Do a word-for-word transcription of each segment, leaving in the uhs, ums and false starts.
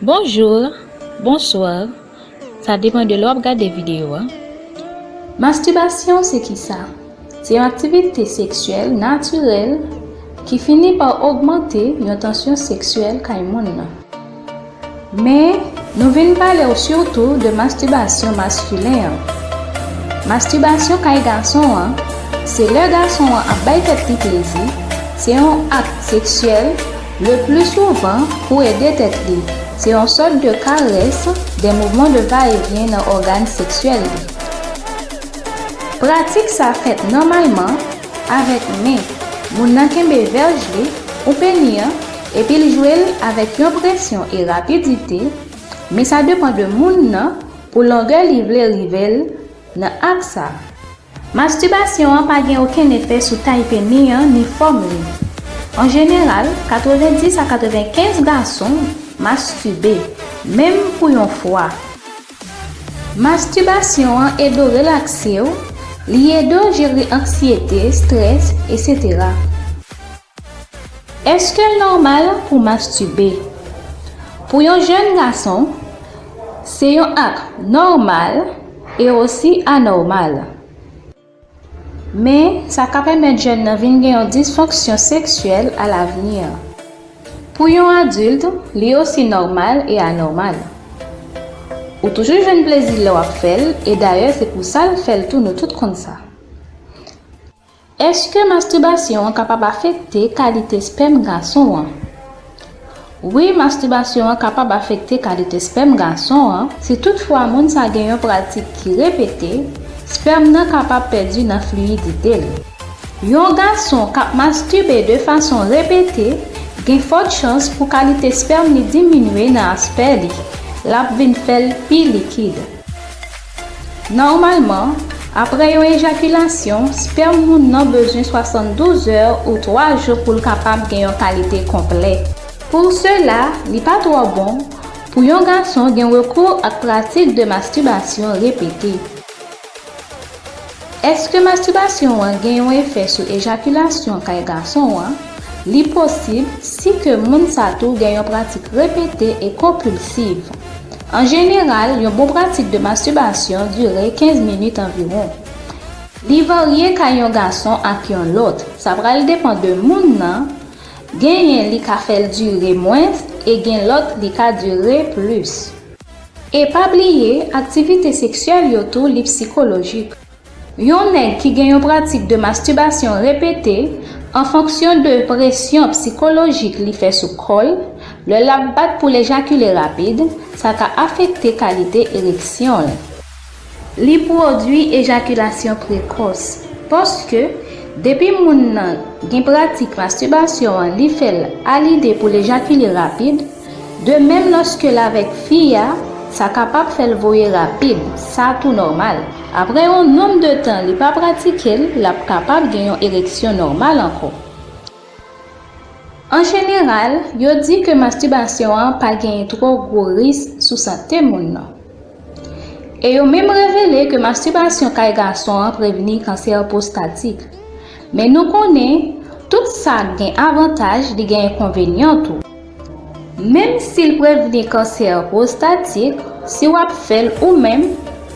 Bonjou, bonswa, sa depann de lè w ap gade videyo a. Mastibasyon se kisa? Se yon aktivite seksyèl natirèl ki fini pa ogmante yon tansyon seksyèl kay moun nan. Men, nou vin pale w sitou de mastibasyon maskilen an. Mastibasyon kay gason an, se lè gason an ap bay tèt li plezi, se yon ak seksyèl, le pli souvan pou ede tèt li. Se yon sòt de karès, de mouvman de va e vyen nan ògàn seksyèl li. Pratik sa fèt nòmalman avèk men. Moun nan kenbe vèj li, ou peni an, epi l jwe l avèk yon presyon e rapidite, men sa depann de moun nan pou longè li vle rive l nan ak sa. Mastibasyon an pa gen okenn efè sou tay peni an ni fòm li. An jeneral, katrevenndis a katrevenkenz gason mastibe, menm pou yon fwa. Mastibasyon an ede w relakse w, li ede w jere anksiyete, estrès, etsetera. Èske l nòmal pou mastibe? Pou yon jèn gason, se yon ak nòmal e osi anòmal. Men, sa ka pèmèt jèn nan vin gen yon disfonksyon seksyèl alavni. Pou yon adilt, li osi nòmal e anòmal. Ou toujou jwenn plezi lè w ap fè l, e dayè se pou sa l fè l tou, nou tout konn sa. Èske mastibasyon an kapab afekte kalite spèm gason an? Wi, mastibasyon an kapab afekte kalite spèm gason an si toutfwa moun sa gen yon pratik ki repete, spèm nan kapab pèdi nan fliyidite l. Yon gason k ap mastibe de fason repete gen fòt chans pou kalite spèm li diminye nan aspè li, l ap vin fè l pi likid. Nòmalman, apre yon ejakilasyon, spèm moun nan bezwen swasanndouz è ou twa jou pou l kapab gen yon kalite konplè. Pou sela, li pa twò bon pou yon gason gen rekou ak pratik de mastibasyon repete. Èske mastibasyon an gen yon efè sou ejakilasyon kay gason an? Li posib si ke moun sa tou gen yon pratik repete e konpilsiv. An jeneral, yon bon pratik de mastibasyon dire kenz minit anviwon. Li varye kay yon gason ak yon lòt. Sa pral depann de moun nan. Genyen li ka fè l dire mwens e gen lòt li ka dire plis. E pa bliye, aktivite seksyèl yo tou li sikolojik. Yon nèg ki gen yon pratik de mastibasyon repete, an fonksyon de presyon sikolojik li fè sou kò l, lè l ap bat pou l ejakile rapid, sa ka afekte kalite ereksyon l. Li pwodui ejakilasyon prekòs, paske depi moun nan gen pratik mastibasyon an, li fè l a lide pou l ejakile rapid, de menm lòske l avèk fi a, sa kapab fè l voye rapid, sa tou nòmal. Apre yon nonm de tan li pa pratike l, l ap kapab gen yon ereksyon nòmal ankò. An jeneral, yo di ke mastibasyon an pa genyen twò gwo risk sou sante moun nan. E yo menm revele ke mastibasyon kay gason an prevni kansè pwostatik. Men nou konnen, tout sa k gen avantaj, li gen enkonvenyan tou. Menm si l prevni kansè pwostatik, si w ap fè l ou menm,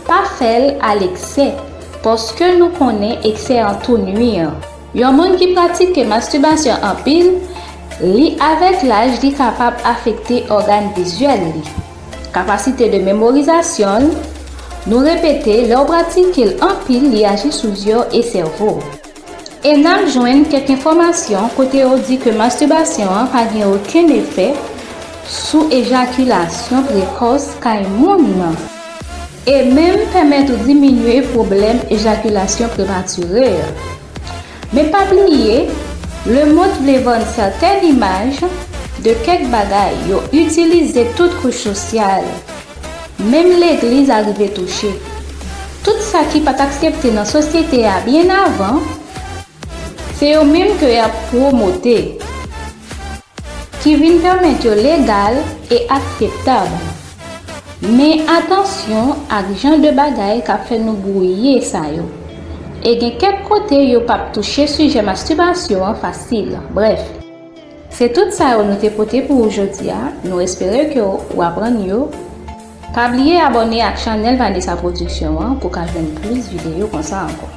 pa fè l aleksè, paske nou konnen eksè an tou nwi an. Yon moun ki pratike mastibasyon anpil, li avèk laj li kapab afekte ògàn vizyèl li, kapasite de memorizasyon l, nou repete, lè w pratike l anpil, li aji sou zye w e sèvo w. E n ap jwenn kèk enfòmasyon kote yo di ke mastibasyon an pa gen okenn efè sou ejakilasyon prekòs kay moun nan, e menm pèmèt ou diminye pwoblèm ejakilasyon prematire a. Men pa bliye, lemond vle vann sètèn imaj de kèk bagay yo itilize tout kouch sosyal. Menm legliz arive touche. Tout sa ki pa t aksepte nan sosyete a byen avan, se yo menm ke y ap pwomote, ki vin pèmèt yo legal e akseptab. Men atansyon ak jan de bagay k ap fè nou bwouye sa yo. E gen kèk kote yo p ap touche sijè mastibasyon an fasil. Brèf, Se tout sa yo nou te pote pou ou jodi a, nou espere ke w aprann yo. Pa bliye abòne ak chanèl Vanessa Production an pou ka jwenn plis videyo konsa ankò.